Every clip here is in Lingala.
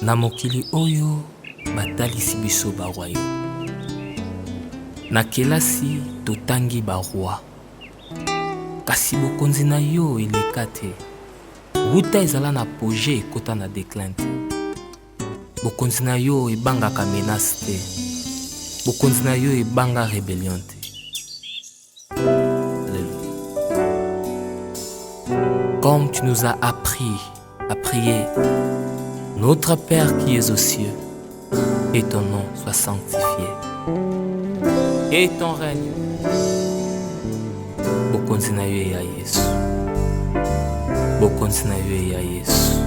Na mokili oyo batalisi biso ba royaume. Na kelasi totangi ba roi. Kasi bokonzi na yo eleka te. Wuta ezala na apogee ekota na declin te. Bokonzi na yo ebangaka menace te. Bokonzi na yo ebanga rebellion te. Alléluia. Comme tu nous as appris à prier, Notre Père qui es aux cieux, et ton nom soit sanctifié. Et ton règne. Bokonzi na yo eya Yesu. Bokonzi na yo eya Yesu.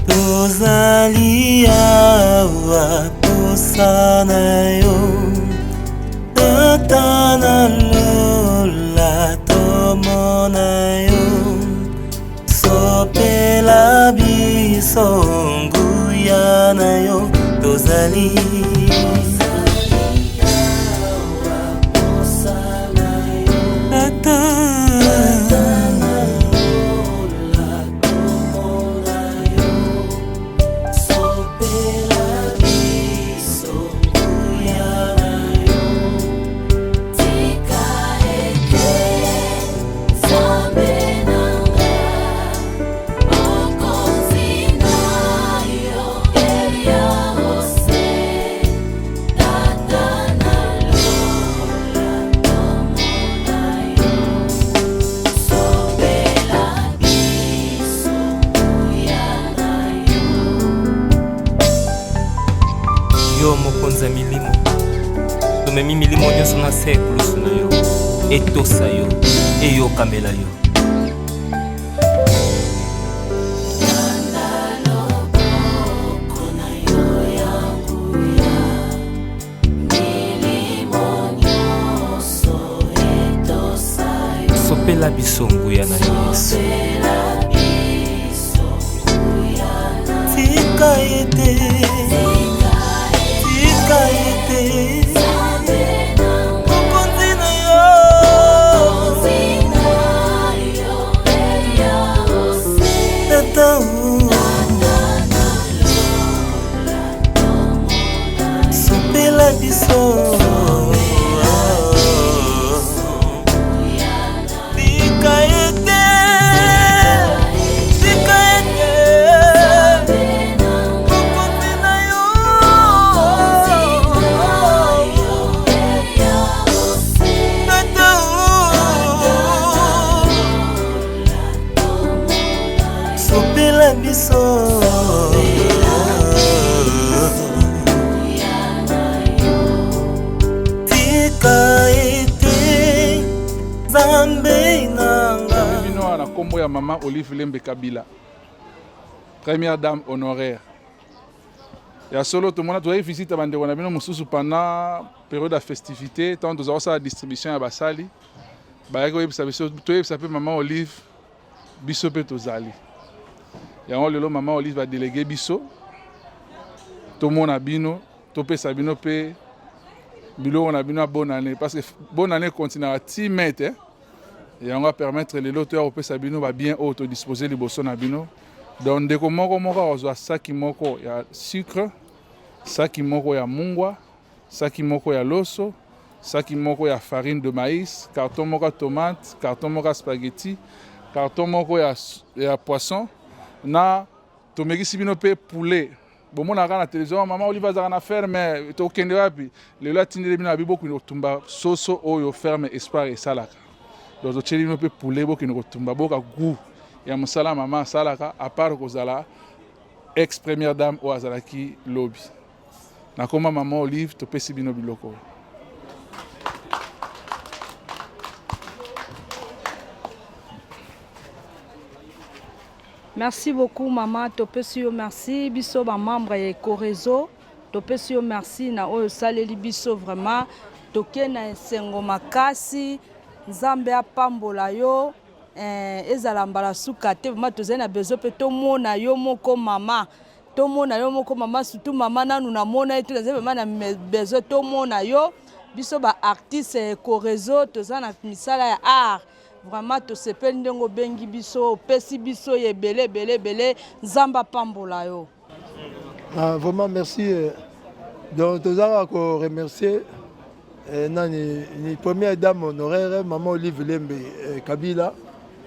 Tozali awa posa na yo Tata na lola tomona yo Sopela biso nguya na yo tozali Tata Yo mokonzi ya milimo, tomemi milimo nyonso na se ekulusu na yo, etosa yo, eyokamela yo. Sopela biso nguya na yo Yesu. Tika ete, tika ete bokonzi na yo Tata sopela biso tika ete tika ete bokonzi na yo Tata sopela biso tika ete nzambe nanga bino awa na nkombo ya mama Olive Lembe Kabila, première dame honoraire. Ya solo tomona tozali visite ya bandeko na bino mosusu pendant période ya festivité, ntango tozala kosala distribution ya basali, bayaki koyebisa biso, toyebisa mpe mama Olive biso mpe tozali yango. Lelo mama Olive adelege biso tomona bino, topesa bino mpe biloko na bino ya bonne année, parce que bonne année continuera ti mete yango apermettre lelo toya kopesa bino babien oyo todispose liboso na bino. Donc ndeko moko moko akozwa saki moko ya sucre, saki moko ya mungwa, saki moko ya loso, saki moko ya farine de maïs, carton moko ya tomate, carton moko ya spaghetti, carton moko ya poisson. Na tomekisi bino mpe poulet. Bomonaka na télévision mama Olive azalaka na ferme, tokende wapi? Lelo atindeli bino abi bokende kotumba soso oyo ferme Espoir esalaka. Donc totieli bino mpe poulet, bokende kotumba, boka goût ya mosala mama asalaka, à part kozala ex première dame oyo azalaki lobi. Nakoma mama Olive, topesi bino biloko oyo. Merci beaucoup mama, topesi yo merci. Biso ba membre ya Ecoreseau topesi yo merci na oyo osaleli biso. Vraiment toke na esengo makasi, Nzambe apambola yo. Ezala mbala suka te. Vraiment tozali na besoin mpe tomona yo moko mama, tomona yo moko mama, surtout mama nanu namona ye te. Nazali vraiment na besoin tomona yo. Biso ba artiste ya Ecoreseau toza na misala ya art. Vraiment tosepeli ndenge obengi biso, opesi biso ya ebele ebele ebele. Nzambe apambola yo. Ah, vraiment merci. Eh. Donc tozalaka ko remercier eh, nani ni première dame honoraire maman Olive Lembe eh, Kabila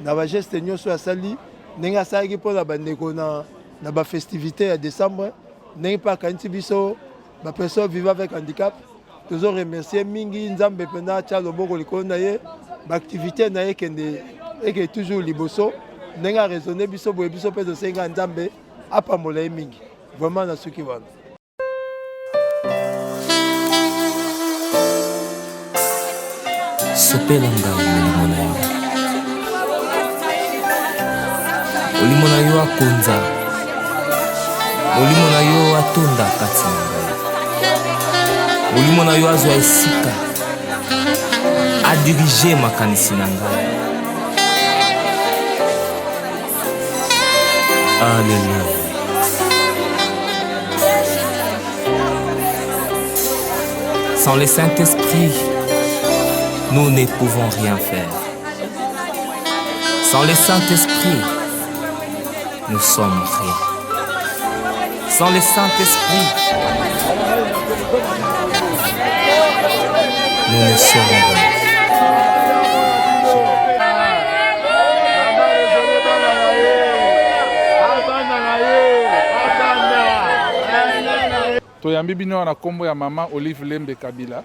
na ba geste nyonso asali ndenge asalaki mpo na bandeko na, na ba festivité ya décembre ndenge mpe akanisi biso ba personnes vivant avec handicap. Tozo remercier mingi Nzambe mpenza atya loboko likolo na ye, ba activité na ye ekende eke toujours liboso ndenge a raisonner biso boye, biso mpe tosenga Nzambe apambola ye mingi vraiment. Na suki wana. Sopela ngai molimo na yo, molimo na yo akonza, molimo na yo atonda kati na ngai, molimo na yo azwa esika adirige makanisi na ngai. Alleluia. Sans le Saint-Esprit, nous ne pouvons rien faire. Sans le Saint-Esprit, nous sommes rien. Sans le Saint-Esprit, nous ne serons rien. Toyambi bino awa na kombo ya mama Olive Lembe Kabila.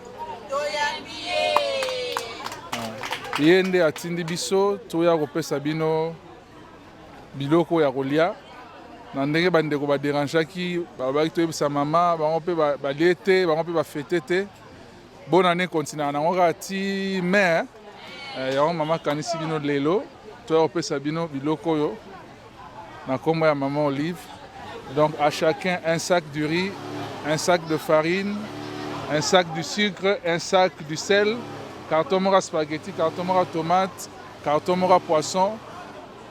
Ye nde atindi biso toya kopesa bino biloko ya kolia na ndenge bandeko baderangeaki, balobaki toyebisa mama bango mpe balie te, bango mpe bafete te. Bonne année continuaka nango kaka ti mai. Yango mama akanisi bino lelo toya kopesa bino biloko oyo na kombo ya mama Olive. Donc à chacun un sac du riz, un sac de farine, un sac du sucre, un sac du sel, carton moko ya spaghetti, carton moko ya tomate, carton moko ya poisson.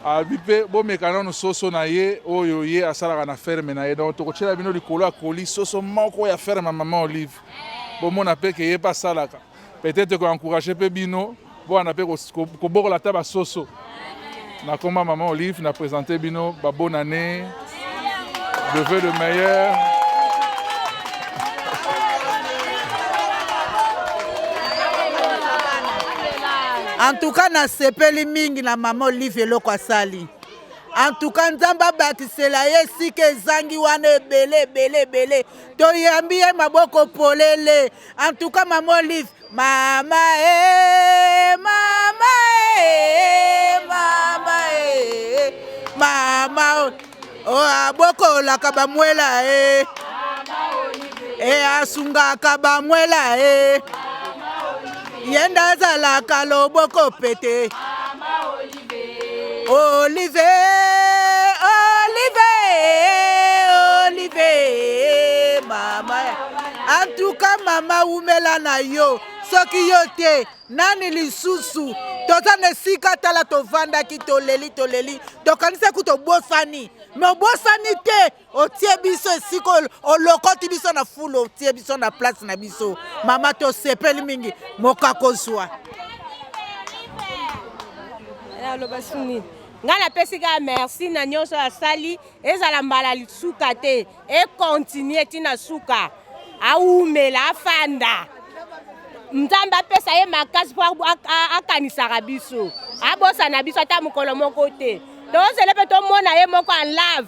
Abi mpe bomeka nanu soso na ye oyo ye asalaka na ferme na ye. Donc tokotiela bino likolo ya colis soso moko ya ferme ya mama Olive, bomona mpe ke ye mpe asalaka. Peut-être ko encourager mpe bino bwana mpe kobokola ata basoso. Na komba mama Olive na présenter bino ba bonne année, de vœux de meilleur. En tout cas nasepeli mingi na mama Olive eloko asali. En tout cas Nzambe abakisela ye esika ezangi wana ebele ebele ebele. Toyambi ye maboko polele. En tout cas mama Olive, mama e, mama e, mama e, mama o abokolaka bamwela e, e asungaka bamwela e, ye nde azalaka loboko pete. Olive, Olive, Olive, mama. En tout cas, mama wumela na yo. Soki yo te, nani lisusu? Toza na esika tala tovandaki toleli toleli, tokanisa kutu obosani, mais obosani te. Otie biso esika olokoti biso na fulu, otie biso na place na biso. Mama tosepeli mingi, moka kozwa. Naloba su nini? Ngai napesi kaka merci na nyonso asali, ezala mbala suka te, ekontinue ti na suka, awumela afanda. Nzambe apesa ye makasi mpo akanisaka biso, abosana biso ata mokolo moko te. Tozele mpe tomona ye moko en lave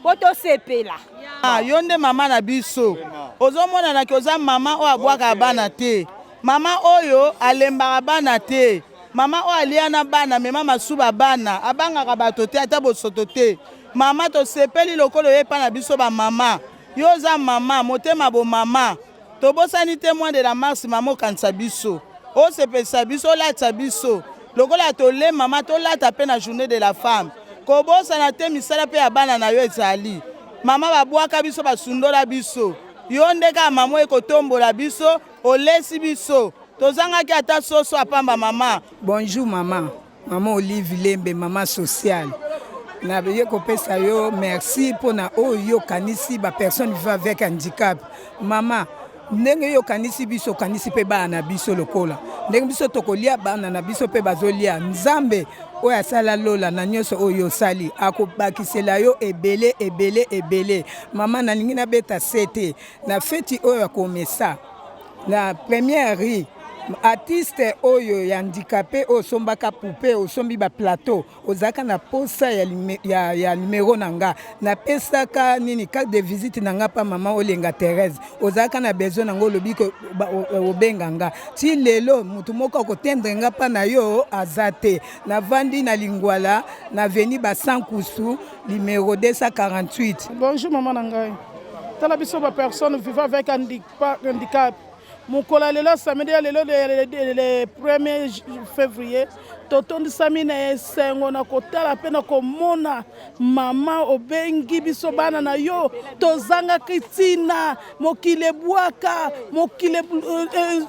mpo tosepela. Ah, yo nde mama na biso, ozomonana ke oza mama oyo abwakaka bana te, mama oyo alembaka bana te, mama oyo alia na bana, mema masuba bana, abangaka bato te, ata bosoto te. Mama tosepeli lokola oye epa na biso ba mama. Yo oza mama, motema bo mama. Tobosani te mois de la mars mama okanisa biso, osepelisa biso, olatisa biso lokola tole mama, tolata pe na journée de la femme. Kobosana te misala pe ya bana na yo ezali. Mama babwaka biso, basundola biso, yo nde kaka mama oye kotombola biso, olesi biso, tozangaki ata soso ya pamba mama. Bonjour maman, maman Olive Lembe, maman sociale. Naye kopesa yo merci mpona oyo yo okanisi ba personnes vivant avec handicap. Mama, Ndenge yo okanisi biso, okanisi mpe bana na biso lokola. Ndenge biso tokolia, bana na biso mpe bazolia. Nzambe oyo asala lola na nyonso oyo osali akobakisela yo ebele ebele ebele. Mama, nalingi nabeta sete na feti oyo ya komesa na première rue artiste oyo ya handicapé oyo osombaka poupée, osombi ba plateau, ozalaka na posa ya numero na nga, napesaka nini, carte de visite na nga pa mama Olenga Thérèse. Ozalaka na besoin nango, olobi obenga nga. Ti lelo motu moko akotendre nga mpa na yo aza te. Navandi na Lingwala, na avenue Basankusu, numéro 248. Bonjour mama na ngai. Tala biso ba personne vivant avec handicap. Mokolo ya lelo, samedi ya lelo, le 1er février, totondisami na esengo na kotala mpe na komona mama obengi biso bana na yo. Tozangaki ntina, mokili ebwaka, mokili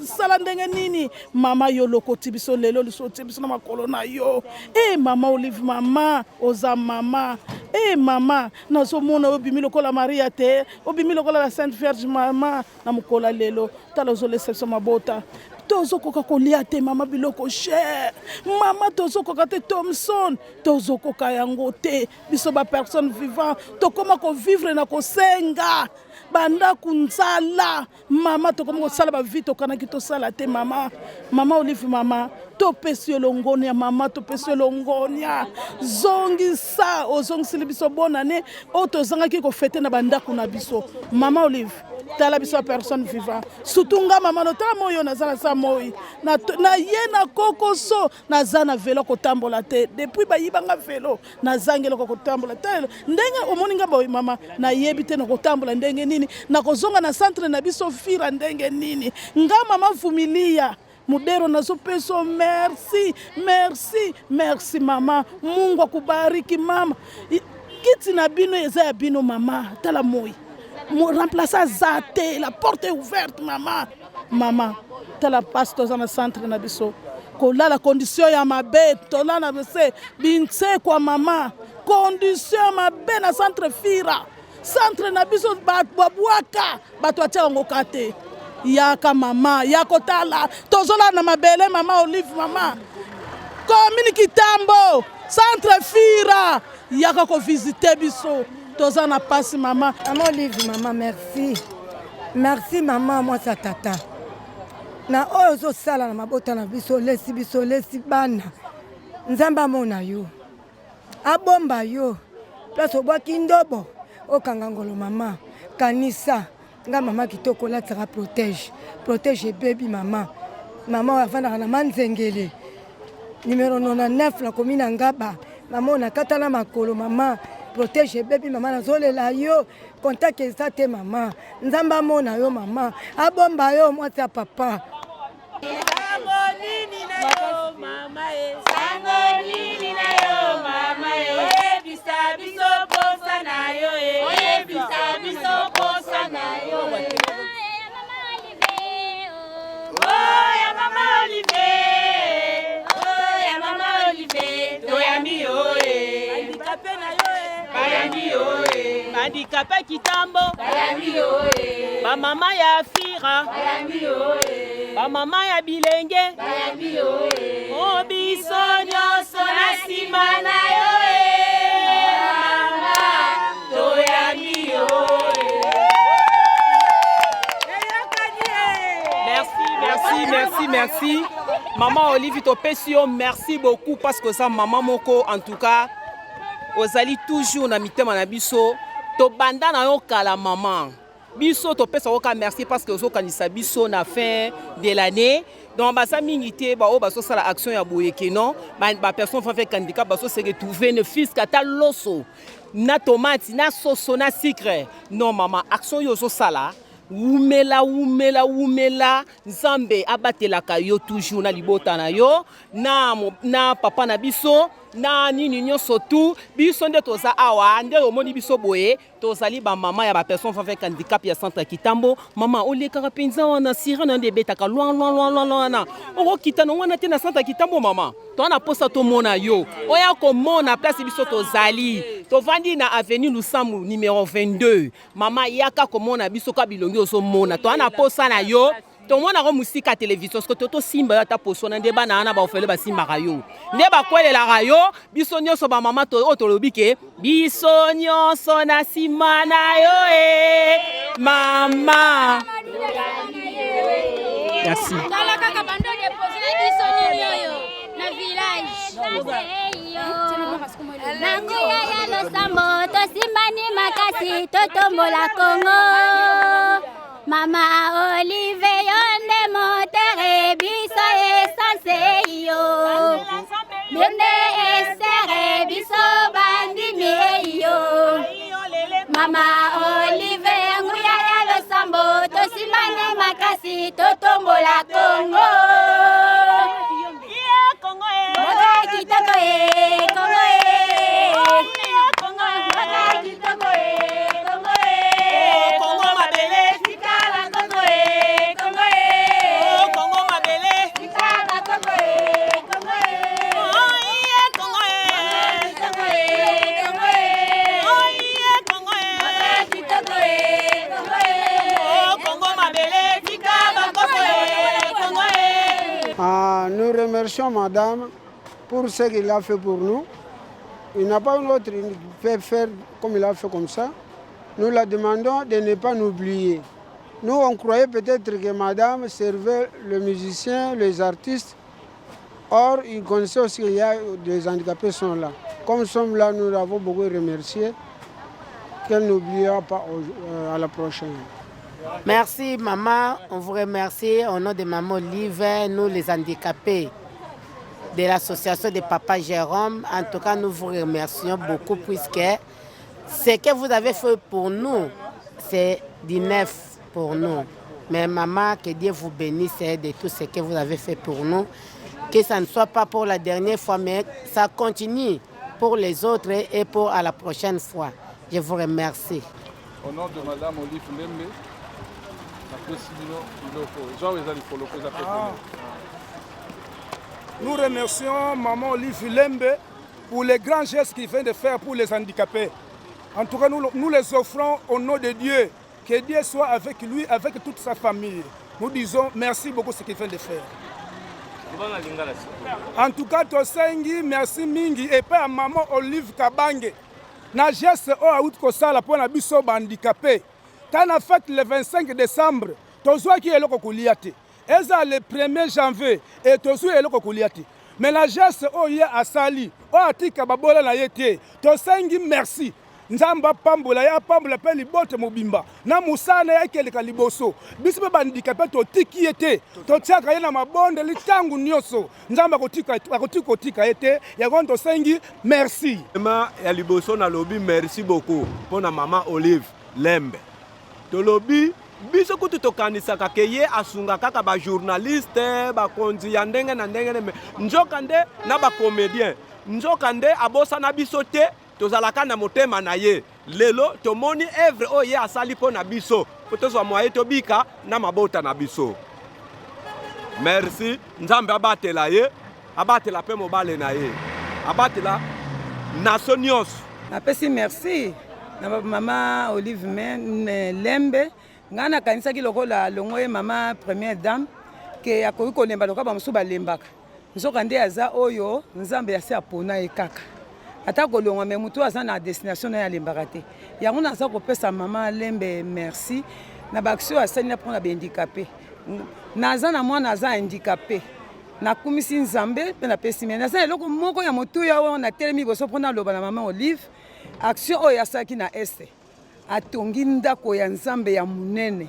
esala ndenge nini. Mama, yo lokoti biso lelo liso, otie biso na makolo na yo. E mama Olive, mama oza mama. E mama, nazomona obimi lokola Maria te, obimi lokola la Sainte Vierge. Mama, na mokolo ya lelo, tala ozolesa biso mabota, tozokoka kolia te mama, biloko cher mama, tozokoka te. Thomson tozokoka yango te. Biso bapersone vivant tokóma kovivre na kosenga bandako, nzala mama, tokóma kosala bavie tokanaki tosala te mama. Mama Olive, mama, topesi yo longonia. Mama, topesi yo longonia. Zongisa, ozongisili biso bonane oyo tozangaki kofêter na bandako na biso. Mama Olive, tala biso ya personne vivant, surtout nga mama no, tala moi oyo naza na sa moi na ye na kokoso, naza na vélo kotambola te. Depuis bayibanga vélo, nazangi eloko kotambola te. Ndenge omoni nga boye mama, nayebi te nakotambola ndenge nini, nakozonga na centre na biso Fira ndenge nini. Nga mama Vumilia Mudero nazopesa merci, merci, merci mama. Mungu akubariki mama. Kiti na bino eza ya bino mama. Tala moi remplace aza te, la porte est ouverte mama. Mama, tala mpasi toza na centre na biso, kolala condition ya mabe, tolala na se binsekwa mama, condition ya mabe na centre Fira, centre na biso babwaka bato, atia yango ka te. Yaka mama, ya kotala, tozolala na mabele. Mama Olive, mama, commune Kitambo, centre Fira, yaka kovisiter biso, toza na pasi mama. Mama Olive, mama, merci, merci mama, mwasi ya tata na oyo ozosala na mabota na biso. Olesi biso, olesi bana. Nzambe amona yo, abomba yo place obwaki ndobo, okanga ngolo. Mama, kanisa nga mama kitoko, olatisaka protège, protège ebebi mama. Mama oyo avandaka na Manzengele, numero 99, nakomi na Ngaba. Mama oyo nakata na makolo mama, protège ebebi mama, nazolela yo, contact eza te mama. Nzambe amona yo mama, abomba yo, mwasi ya papa. Sango nini na yo mama e? Sango nini na yo mama e? Oyebisa biso posa na yo e. Oyebisa biso posa na yo e. Oh ya mama Olive. Oh ya mama Olive. Toyambi yo e. Handicapé na yo e. Bayambi yo e. Handicapé Kitambo. Bayambi yo e. Bamama ya Fira. Bayambi yo e. Bamama ya bilenge. Bayambi yo e. O biso nyonso na nsima na yo e. Mama, toyambi yo e. Merci, merci, merci, merci mama Olive, topesi yo merci beaucoup parce que oza mama moko, en tout cas ozali toujours na mitema na biso. Tobanda na yo kala mama. Biso topesa yo ka merci parce que ozokanisa biso na fin de l'année. Donc baza mingi te baoyo bazosala action ya boye ke non, bapersone avec handicap bazose retrouver ne fût-ce que ata loso na tomate na soso na sucre. Non mama, action oyo ozosala, wumela, wumela, wumela. Nzambe abatelaka yo toujours na libota na yo, na papa na biso. na nini nyonso tu. Biso nde toza awa, nde omoni biso boye, tozali bamama ya bapersone avec handicap ya centre ya Kitambo. Mama, olekaka mpenza wana, sirene wana ebetaka loin loin loin loin wana, okokita na wana te na centre ya Kitambo. Mama, toza na posa tomona yo, oya komona place biso tozali. Tovandi na avenue Lusambu numéro 22. Mama, yaka komona biso ka bilongi ozomona, toza na posa na yo. Tomonaka mosika ya televizio, soki to tosimba yo ata poso wana, nde bana wana baofele basimbaka yo, nde bakwelelaka yo. Biso nyonso bamama oyo tolobi ke biso nyonso na nsima na yo e mama. Merci. Tala kaka bando depose na biso nini oyo na village. Na nguya ya losambo tosimbani makasi, totombola Kongo. Mama Olive, yo nde motere, biso essence yo. Yo nde esere, biso bandimi yo. Mama Olive, nguya ya losambo tosimbani makasi, totombola Kongo. Mboka kitoko e Kongo e. Mboka kitoko e Kongo e. Kongo mabele. Tikala Kongo e Kongo e. Kongo mabele. Tikala Kongo e Kongo e. Kongo e. Kitoko e Kongo e. Kongo e. Mboka kitoko e Kongo e. Kongo mabele. Tika bakoko e Kongo e. Ah, nous remercions madame pour ce qu'il a fait pour nous. Il n'a pas une autre qui peut faire comme il a fait comme ça. Nous la demandons de ne pas nous oublier. Nous, on croyait peut-être que madame servait les musiciens, les artistes. Or, il connaissait aussi qu'il y a des handicapés sont là. Comme nous sommes là, nous l'avons beaucoup remercié. Qu'elle n'oubliera pas à la prochaine. Merci maman, on vous remercie au nom de maman Olive, nous les handicapés de l'association de Papa Jérôme. En tout cas, nous vous remercions beaucoup puisque ce que vous avez fait pour nous, c'est du neuf pour nous. Mais maman, que Dieu vous bénisse de tout ce que vous avez fait pour nous. Que ça ne soit pas pour la dernière fois, mais ça continue pour les autres et pour à la prochaine fois. Je vous remercie. Au nom de madame Olive Lembe, napesi bino biloko eza eza likolo ko eza Ah. Nous remercions Maman Olive Lembe pour les grands gestes qu'il vient de faire pour les handicapés. En tout cas, nous, nous les offrons au nom de Dieu. Que Dieu soit avec lui, avec toute sa famille. Nous disons merci beaucoup ce qu'il vient de faire. En tout cas, tosengi merci mingi epai ya Maman Olive Kabange na geste oyo awuti kosala mpo na biso bahandicapé. Ta na fête le 25 décembre, tozwaki eloko kolia te. Eza le 1er janvier e tozwi eloko kolia te. Mais na geste oyo ye asali, oyo atika babola na ye te, tosengi merci. Nzambe apambola ye, apambola mpe libote mobimba na mosala na ye akeleka liboso. Biso mpe bahandicapé totiki ye te, totiaka ye na mabondeli ntango nyonso. Nzambe akotika kotika ye te, yango tosengi merci. Ma ya liboso nalobi merci beaucoup mpona mama Olive Lembe. Tolobi biso kutu tokanisaka ke ye asunga kaka bajournaliste, bakonzi ya ndenge na ndenge, mais nzoka nde na bacomédien, nzoka nde abosana biso te, tozalaka na motema na ye. Lelo tomoni œuvre oyo ye asali mpo na biso, mpo tozwa moye tobika na mabota na biso. Merci, Nzambe abatela ye, abatela mpe mobale na ye, abatela naso nyonso. Napesi merci na mama Olive Lembe. Ngai nakanisaki lokola longo ye mama première dame ke akoki kolemba lokola bamosusu balembaka, nzoka nde aza oyo Nzambe asi apona ye kaka ata kolongwa, me motu aza na destination na ye alembaka te. Yango naza kopesa mama Lembe merci na baaction asali na mpona bahandicapé. Naza na mwana aza handicapé, nakumisi Nzambe mpe napesi me naza eloko moko ya motuya oyo natelemi liboso mpo naloba na mama Olive. Action oyo asalaki na este, atongi ndako ya Nzambe ya monene.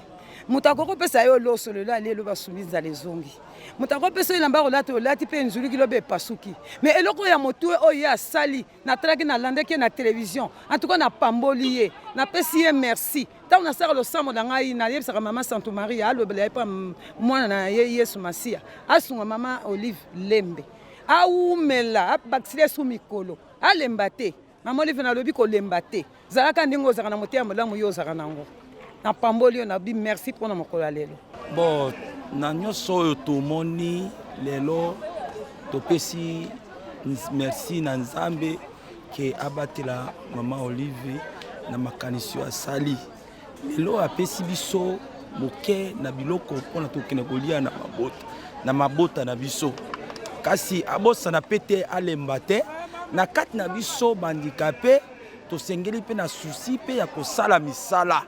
Moto akoki kopesa yo loso lelo, alie elobi asumbi, nzala ezongi. Moto akopesa yo elamba kolata, olati mpe nzuluki, lobi epasuki. Mais eloko oyo ya motuya oyo ye asali, natalaki, nalandaki ye na télévision, en tout cas napamboli ye, napesi ye merci. Ntango nasalaka losambo na ngai, nayebisaka mama Santo Maria alobela ye mpa mwana na ye Yesu Masiya asunga mama Olive Lembe. Awumela, abakisela ye su mikolo. Alemba te. Mama Olive nalobi kolemba te. Zalaka ndenge ozalaka na motema malamu yo ozalaka na yango. Napamboli yo nabi merci mpo na mokolo ya lelo. Bon, na nyonso oyo tomoni lelo topesi merci na Nzambe ke abatela mama Olive na makanisi oyo asali lelo apesi biso moke na biloko mpona tokende kolia na mabota na mabota na biso kasi abosana mpe te alemba te na kati na biso bandikape tosengeli mpe na susi mpe ya kosala misala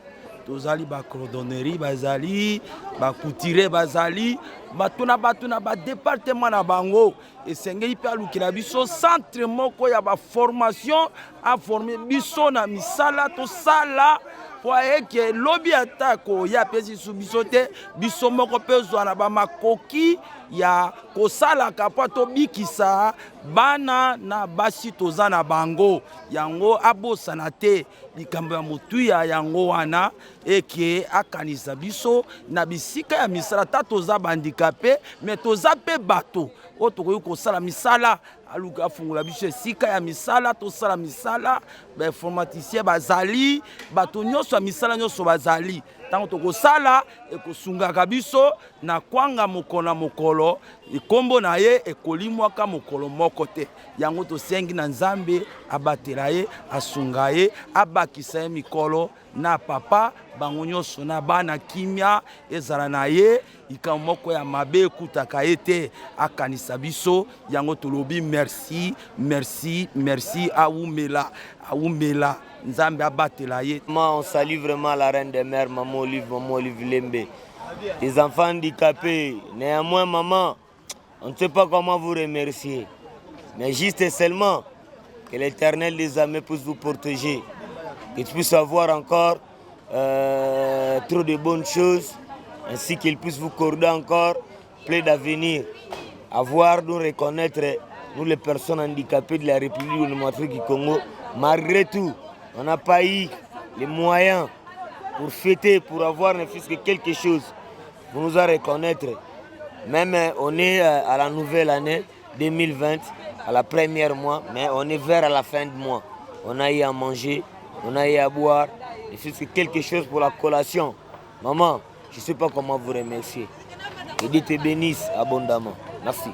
tozali bacordonnerie bazali bacoutire bazali bato na bato na badepartement na bango esengeli mpe alukela biso centre moko ya baformation aforme biso na misala tosala mpo ayeke lobi ata koya apesi su biso te biso moko mpe zwa na bamakoki ya kosalaka mpo tobikisa bana na basi toza na bango yango abosana te likambo ya motuya yango wana eke akanisa biso na bisika ya misala ata toza bandikape me toza mpe bato oyo tokoki kosala misala aluka afungola biso esika ya misala tosala misala bainformaticien bazali bato nyonso ya misala nyonso bazali ntango tokosala ekosungaka biso na kwanga mokolo na mokolo nkombo na ye ekolimwaka mokolo moko te yango tosengi na nzambe abatela ye asunga ye abakisa ye mikolo na papa bango nyonso na bana kimia ezala na ye likambo moko ya mabe ekutaka ye te akanisa biso yango tolobi merci merci merci awumela awumela nzambe abatela ye Ma, on salue vraiment la reine des mères, Maman Olive, Maman Olive Lembe. Les enfants handicapés, néanmoins, maman, on ne sait pas comment vous remercier. Mais juste et seulement que l'éternel des armées puisse vous protéger. Que tu puisses avoir encore euh, trop de bonnes choses, ainsi qu'il puisse vous corder encore plein d'avenir. Avoir, nous reconnaître, nous les personnes handicapées de la République démocratique du Congo, malgré tout, on n'a pas eu les moyens pour fêter, pour avoir ne fût-ce que quelque chose, pour nous en reconnaître. Même euh, on est euh, à la nouvelle année 2020, à la première mois, mais on est vers à la fin de mois. On a eu à manger, on a eu à boire, ne fût-ce que quelque chose pour la collation. Maman, je ne sais pas comment vous remercier. Que Dieu te bénisse abondamment. Merci.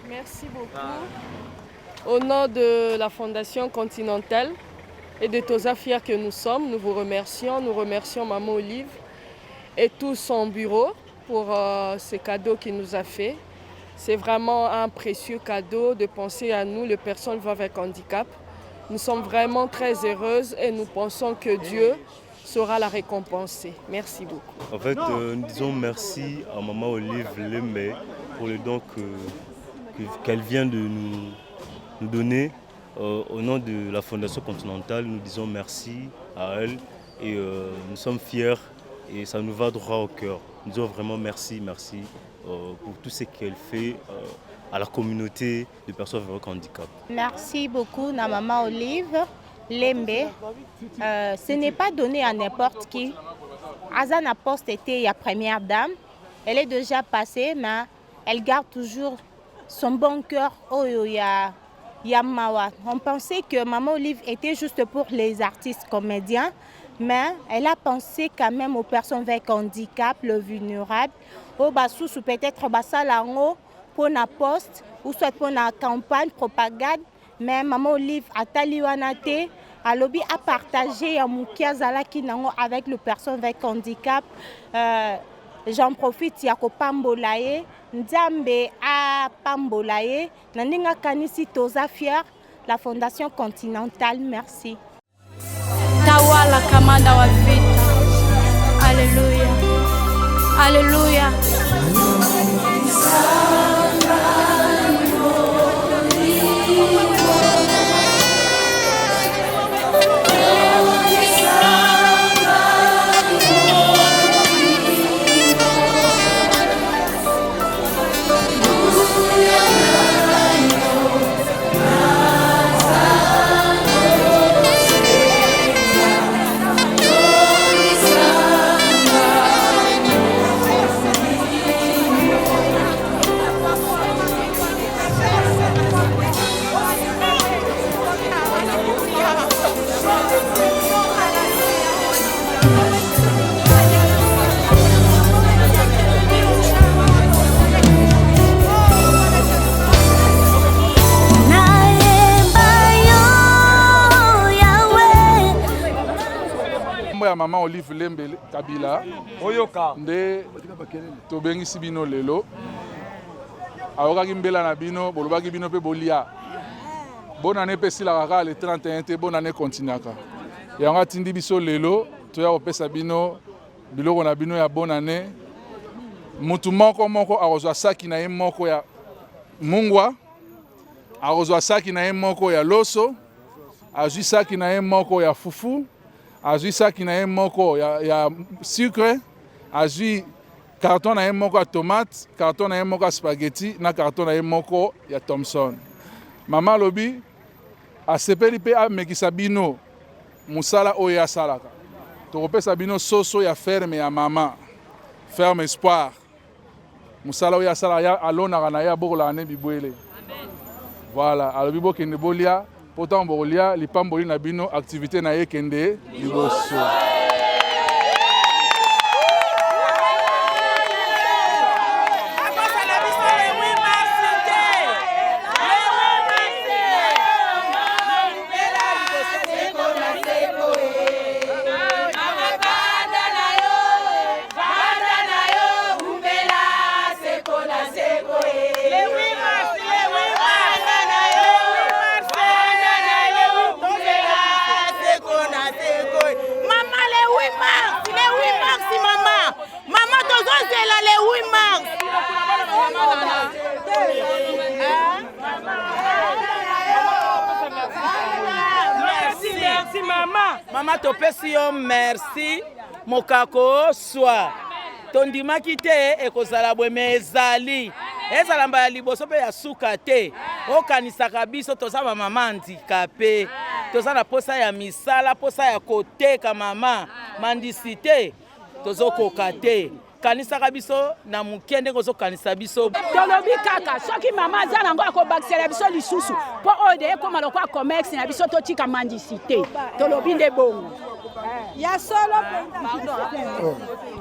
Merci beaucoup. Au nom de la Fondation Continentale et de Tosa Fiers que nous sommes, nous vous remercions. Nous remercions Maman Olive et tout son bureau pour euh, ce cadeau qu'il nous a fait. C'est vraiment un précieux cadeau de penser à nous, les personnes vivant avec handicap. Nous sommes vraiment très heureuses et nous pensons que Dieu saura la récompenser. Merci beaucoup. En fait, euh, nous disons merci à Maman Olive Lembe pour le don qu'elle vient de nous, nous donner. Euh, au nom de la Fondation Continentale, nous disons merci à elle et euh, nous sommes fiers et ça nous va droit au cœur. Nous disons vraiment merci, merci euh, pour tout ce qu'elle fait euh, à la communauté de personnes avec handicap. Merci beaucoup, na maman Olive Lembe. Euh, ce n'est pas donné à n'importe qui. Azana Poste était la première dame. Elle est déjà passée, mais elle garde toujours son bon cœur. Oh, ya, ya mawa. On pensait que Maman Olive était juste pour les artistes comédiens, mais elle a pensé quand même aux personnes avec handicap, le vulnérable. Oh, basusu peut-être basala yango pona poste ou soit pona campagne propagande mais maman Olive atali wana te alobi a partager ya moke azalaki nango avec le personne avec handicap euh, j'en profite ya kopambola ye nzambe apambola ye na ndenge akanisi toza fier la fondation continentale merci Tawala kamanda wa vita. Haleluya. Haleluya. Nkombo ya mama Olive Lembe Kabila oyoka nde tobengisi bino lelo. Ayokaki mbela na bino, bolobaki bino mpe bolia. Bonne année mpe esilaka kaka le 31 te, bonne année continuaka. Yango atindi biso lelo toya kopesa bino biloko na bino ya bonne année. Mutu moko moko akozwa saki na ye moko ya mungwa, akozwa saki na ye moko ya loso, azwi saki na ye moko ya fufu, azwi saki na ye moko ya, ya sucre, azwi carton na ye moko ya tomate, carton na ye moko ya spaghetti na carton na ye moko ya Thomson. Mama alobi asepeli mpe amekisa bino mosala oyo ye asalaka. Tokopesa bino soso ya ferme ya mama, ferme Espoir. Mosala oyo asalaka ya alonaka na ye abokolaka ne bibwele. Voilà, alobi bokende bolia mpo ntango bokolia lipamboli na bino activité na ye ekende liboso. Mama tozozela le 8 mars. Merci, merci mama. Mama topesi yo merci mokako swa. Tondimaki te ekozala boye me ezali. Ezala mbala liboso mpe ya suka te. Okanisaka biso toza ba mama handicapé. Toza na posa ya misala, posa ya koteka mama. Mandisi te. Tozokoka te. Kanisaka biso na moke ndenge ozokanisa biso. Tolobi kaka soki mama aza nango akobakisela biso lisusu mpo oyo de ekóma lokola commerce na biso totika mandisi te. Tolobi nde bongo. Ya solo mpenza.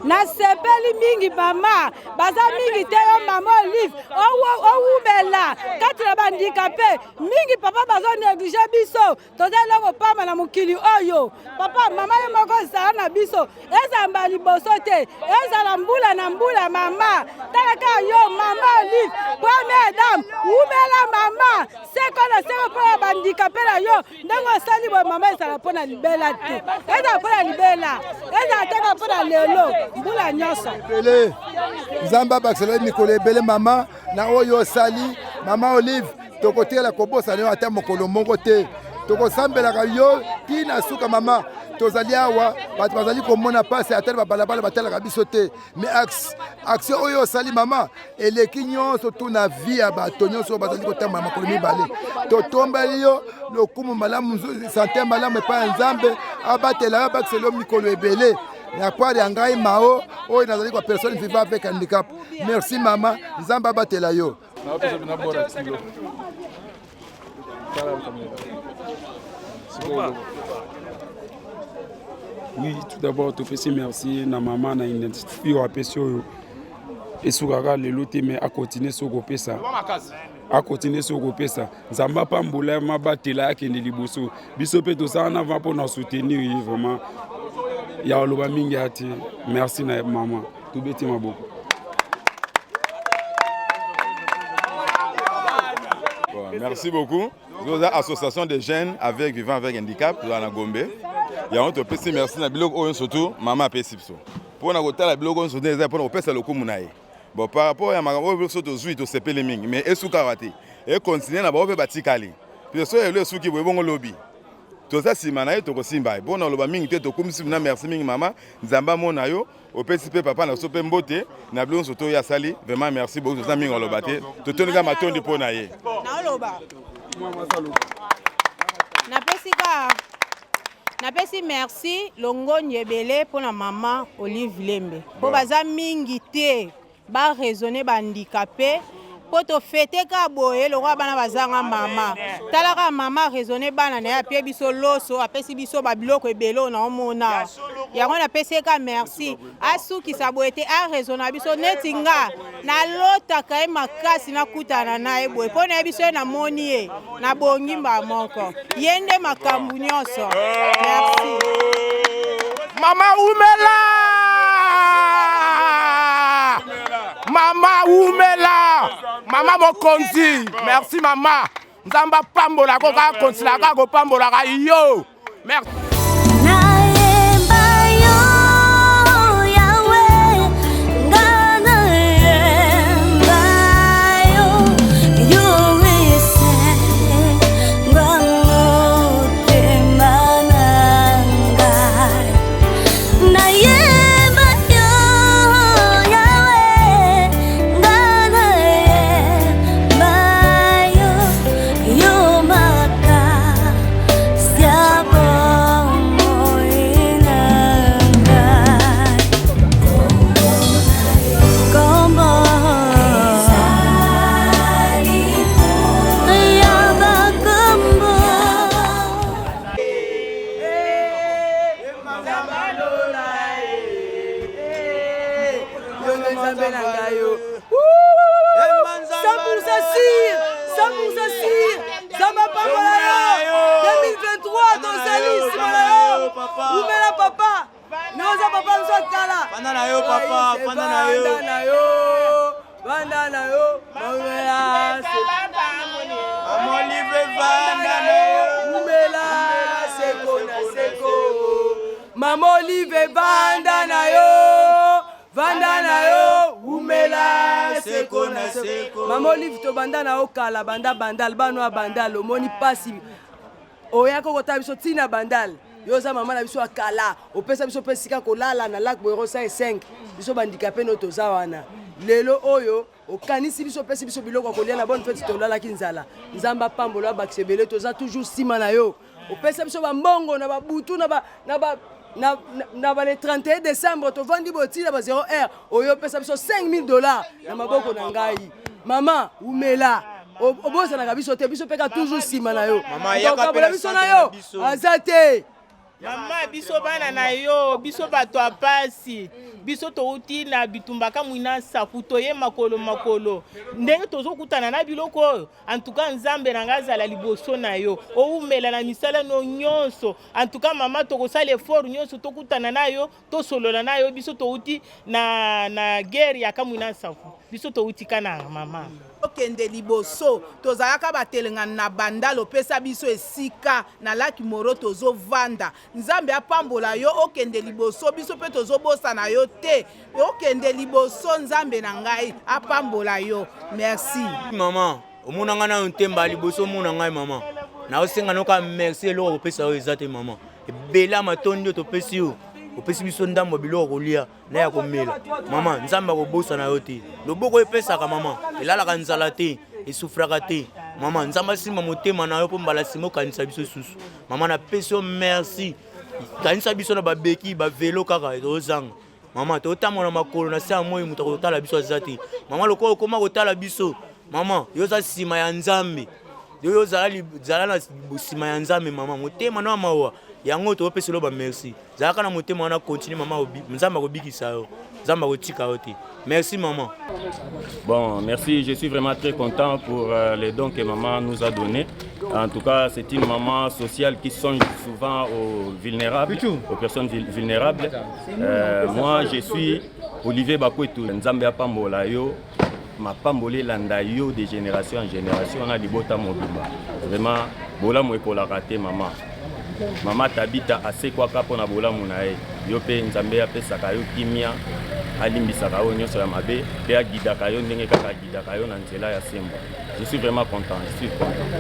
Nasepeli mingi mama, baza mingi te yo mama Olive owumela kati na bandikape mingi papa bazo neglige biso. Toza eloko pamba na mokili oyo papa mama yo moko ozala na biso ezala mbala liboso te ezala mbula na mbula mama tala kaka yo mama Olive première dame wumela mama seko na seko mpo na bandikape na yo ndenge osali boye mama ezala mpo na libela te ezala mpo na libela ezala te kaka mpo na lelo mbula nyonso ebele nzambe abakisela yo mikolo ebele mama na oyo osali mama Olive tokotikala kobosana yo ata mokolo moko te tokosambelaka yo ti na suka mama tozali awa bato bazali komona mpasi ata na babalabala batalaka biso te mais action oyo osali mama eleki nyonso tu na vie ya bato nyonso oyo bazali kotambola makolo mibale totombeli yo lokumu malamu sante malamu epai ya nzambe abatela yo abakisela yo mikolo ebele na part ya ngai mao oyo nazali kwa personne vivant avec handicap merci mama nzambe abatela yo Oui, tout d'abord topesi merci na mama na identité oyo apesi oyo esukaka lelo te mais akontinue soki kopesa akontinue soki kopesa nzambe apambola mabatela akende liboso biso mpe tosala na va mpo na soutenir ye vraiment ya koloba mingi ya te merci na mama tobeti maboko Bon, merci beaucoup. Nous avons association des jeunes avec vivant avec handicap dans Gombe. yango topesi merci na biloko oyo surtout mama apesi biso mpo na kotala biloko nyonso nde eza mpo na kopesa lokumu na ye. Bon, par rapport ya makambo oyo biso tozwi, tosepeli mingi, mais esukaka te, ekontinue na bango mpe batikali. Puisque soki elo esuki boye, bongo lobi toza nsima na ye, tokosimba ye. Mpo na oloba mingi te, tokumisi na merci mingi mama. Nzambe amona yo, opesi mpe papa na biso mpe mbote na bilo nyonso toyo asali. Vraiment merci beaucoup, toza mingi oloba te, totondi kaka matondi mpo na ye. Naoloba, napesi ka napesi merci longoni ebele mpo na mama Olive Lembe, mpo baza mingi te baraisonne bahandicapé, mpo tofete ka boye lokola bana bazanga mama. Tala kaka mama raisonne bana na ye, apie biso loso, apesi biso babiloko ebele oyo naomona yango. Napesi ye ka merci. Asukisa boye te, araisonna biso. Neti nga nalotaka ye makasi, nakutana na ye boye mpo nayebi so ye, namoni ye, nabongi mbala moko. Ye nde makambo nyonso. Merci. Mama umela, mama umela, mama mokonzi, merci mama. Nzambe apambolaka, kaka kontinaka kopambolaka yo. Merci. Nayemba yo Yahweh, nga nayemba yo, yo esengwa motema na ngai. Nayemba yo Yahweh, nga nayemba yo, yo makasi ya bomoi na ngai. Kombo ya bakombo. Yo nde Nzambe na ngai yo 100% sûr, 100% sûr. Nzambe apambola yo. 2023 tozali nsima na yo. Umela papa, noza papa biso akala. Fanda na yo papa, fanda na yo. Vanda na yo, vanda na yo, umela. Mama Olive, vanda na yo. Umela seko na seko. Mama Olive, vanda na yo, vanda na yo, umela seko na seko. Mama Olive, tobanda na yo kala, banda Bandal, bano ya Bandal, omoni mpasi oyaka okotala biso ntina Bandal. Yo oza mama na biso ya kala, opesa biso mpe esika kolala na Lac Boero 5. Biso bahandicapé no toza wana lelo oyo, okanisi biso, opesi biso biloko ya kolia na bonne fête. Tolalaki nzala. Nzambe apambola, abakisa ebele. Toza toujours nsima na yo. Opesa biso bambongo na babutu na ba, na ba, na, na, na ba le 31 décembre, tovandi botina ba 0 heure, oyo opesa biso 5000 $ na maboko na ngai. Mama umela, obosanaka biso te, biso mpe ka toujours nsima na yo. Mama, yaka mpe Okabola na biso centre na yo na biso. aza te. Mama, biso bana na yo, biso bato ya pasi, biso touti na bitumba Kamwina Nsapu, toye makolo makolo ndenge tozokutana na biloko oyo. Antuka Nzambe na ngai azala liboso na yo, oumela na misala no nyonso. Antuka mama, tokosala effort nyonso tokutana na yo, tosolola na yo. Biso touti na guerre ya Kamwina Nsapu, biso touti kana mama. Okende liboso. Tozalaka batelengani na Bandal, opesa biso esika na Lac Moero, tozovanda. Nzambe apambola yo, okende liboso. Biso mpe tozobosana yo te, okende liboso. Nzambe na ngai apambola yo. Merci. Mama, omona ngai nayo ntemba liboso, omona ngai mama, naosenga noka merci. Eloko kopesa oyo eza te mama, ebele ya matondi oyo topesi yo. Opesi biso ndambo ya biloko kolia na ya komela. Mama, Nzambe akobosana yo te. Loboko oyo epesaka mama elalaka nzala te, esufraka te. Mama, Nzambe asimba motema na yo mpo mbala nsima okanisa biso susu. Mama, napesi yo merci. Kanisa biso na babeki bavelo kaka tozanga. Mama, totambola makolo na se ya moi, moto akotala biso aza te. Mama, lokola okoma kotala biso, mama, yo oza nsima ya Nzambe, yo ozala zala na nsima ya Nzambe. Mama, motema no ya mawa yango topeselo ba merci. Zalaka na motema wana, continue mama. Nzambe akobikisa yo, Nzambe akotika yo te. Merci maman. Bon, merci. Je suis vraiment très content pour les dons que maman nous a donnés. En tout cas, c'est une maman sociale qui songe souvent aux vulnérables, aux personnes vulnérables. Moi, je suis Olivier Bakwetu, Nzambe apambola yo, mapamboli elanda yo de génération en génération na libota mobimba. Vraiment, bolamu ekolaka te mama. Mama Tabita asekwaka mpo na bolamu na ye. Yo mpe Nzambe apesaka yo kimia. Alimbisaka yo nyonso ya mabe mpe aguidaka yo ndenge kaka aguidaka yo na nzela ya sembo. Je suis vraiment content, je suis content.